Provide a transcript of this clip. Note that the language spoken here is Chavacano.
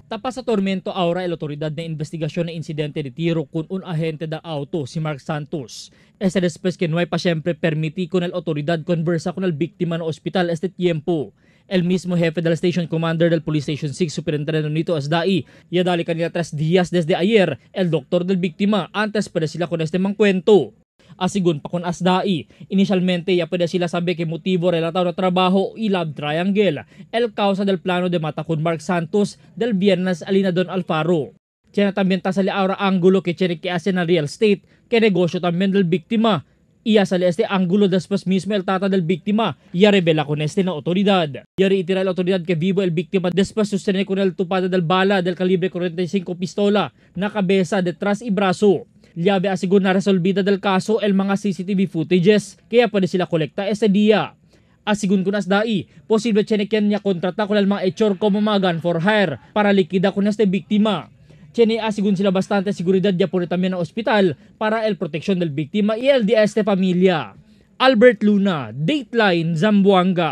Tapas sa tormento ahora el autoridad de investigación na incidente de tiro con un agente de auto, si Mark Santos. Este después que no hay pa siempre permití con el autoridad conversa con el víctima no hospital este tiempo. El mismo jefe del station commander del Police Station 6, Superintendente Nito Asdai, ya dali kanila 3 días desde ayer, el doctor del víctima antes pwede sila con este mangkwento. Asigun pa con Asdai, inicialmente ya pwede sila sabi que motivo relatado na trabajo y love triangle, el causa del plano de mata con Mark Santos del viernes alina Don Alfaro. Tiene también tasali ahora ángulo que tiene que hacer na real estate, que negosyo también del víctima. Iya sale este ángulo después mismo el tata del víctima, ya revela con este na autoridad. Ya reitera la autoridad que vivo el víctima después sostener con el tupada del bala del calibre 45 pistola na cabeza detrás y brazo. Llave asegura na resolvida del caso el mga CCTV footages, kaya pwede sila kolekta ese día. Asigun kun Asdai, posible tiene niya kontrata con el mga hechor como mga gun for hire para liquida con este víctima. Tiene asigun sila bastante seguridad ya pone también ang hospital para el protección del víctima y el de este familia. Albert Luna, Dateline, Zamboanga.